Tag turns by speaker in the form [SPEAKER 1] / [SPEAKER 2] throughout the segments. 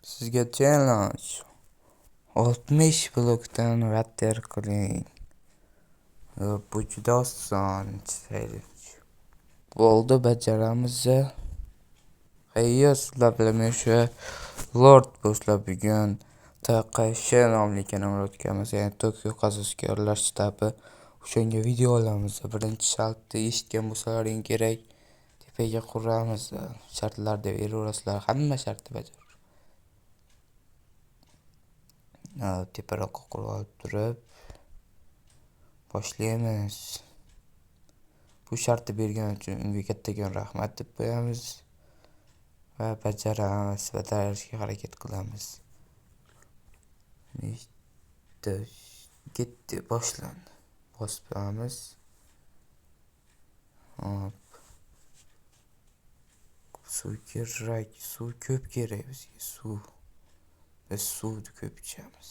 [SPEAKER 1] Sizga challenge. 60 blokdan water qiling. Bu juda oson challenge. Bo'ldi, bajaramiz. Hayyo, sizlar bilan men o'sha Lord do'stlar, bugun TQSh nomli kanalga o'tganmiz, ya'ni Tokio qasoskorlar shtabi. O'shanga video olamiz. Birinchi shartni eshitgan bo'lsalaring kerak. Tepaga quramiz. Shartlarni beraverasizlar, hamma shartni bajar. Teparoqqa qurib olib turib boshlaymiz. Bu shartni bergani uchun unga kattakon rahmat deb qo'yamiz va bajaramiz, bajarishga harakat qilamiz. Nechta ketdi, boshlandi. Bosamiz. Hop. Suv kerak, suv ko'p kerak bizga, suv. Biz suvni ko'p ichamiz.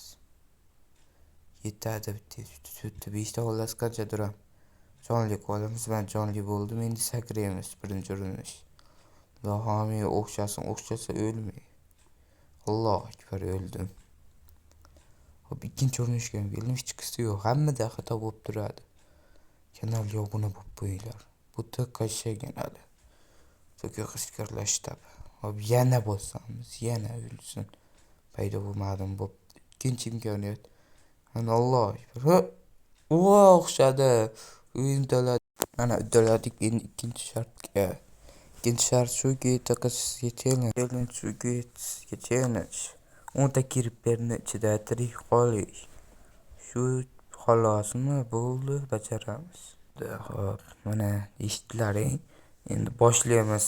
[SPEAKER 1] Yetadi bitta, 5 ta xullas qancha duram. Jonli qolamiz, man jonli bo'ldim, endi sakraymiz birinchi urinish. Ilohim, o'xshasin, o'xshasa o'lmay. Allohu akbar, o'ldim. Hop, ikkinchi urinishga ham keldim, hechqisi yo'q. Hammada xato bo'lib turadi. Kanalga obuna bo'lib qo'yinglar. Bu TQSh kanali. Tokio qasoskorlar shtabi. Hop, yana bosamiz, yana o'lsin. Paydo bo'lmadim, bo'pti. Ikkinchi imkoniyat. Ana, Allohu akbar. Va, o'xshadi. Uddaladi. Mana, uddaladik endi ikkinchi shartga. Ikkinchi shart shuki, TQShga challenge. Challenge shuki, sizga challenge. 10 ta creeperni ichida tirik qolish. Shu xolosmi? Bo'ldi, bajaramiz. Hop, mana eshitdilaring. Endi boshlaymiz.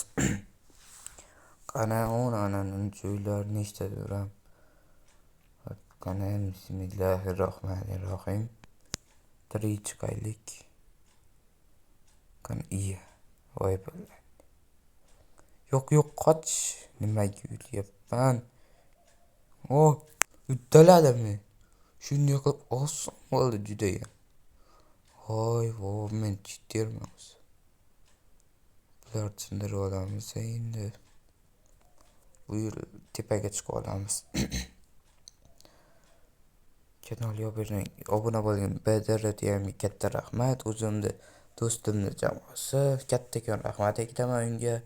[SPEAKER 1] Qani, ana joylar nechta duram. Hop, qani, bismillahirrohmanirrohim. Tirik chiqaylik. Qani, iya. Voy billahi. Yo'q, yo'q, qoch. Nimaga o'lyapman? O, uddaladimi? Shunday qilib oson bo'ldi judayam. Voy, vo, men cheaterman o'zi. Bularni sindirib olamiz endi. Bu yil tepaga chiqib olamiz. Kanalga obuna bo'lgan BDR katta rahmat. O'zimni do'stimni jamoasi. Kattakon rahmat aytaman unga.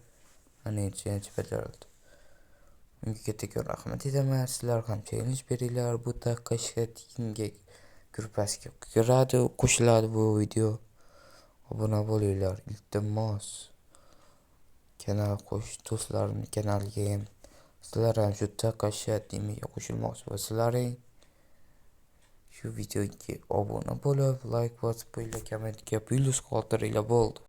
[SPEAKER 1] Mana endi bajarildi. Unga kattakon rahmat aytaman. Sizlar ham challenge beringlar. Bu TQSh teamga gruppasiga kiradi, qo'shiladi bu video. Obuna bo'linglar, iltimos. Kanal qo'sh, do'stlarimni kanaliga ham sizlar ham shu TQSh timiga qo'shilmoqchi bo'lsalaring, shu videoga obuna bo'lib, like bosib qo'yinglar, kommentga plyus qoldiringlar, bo'ldi.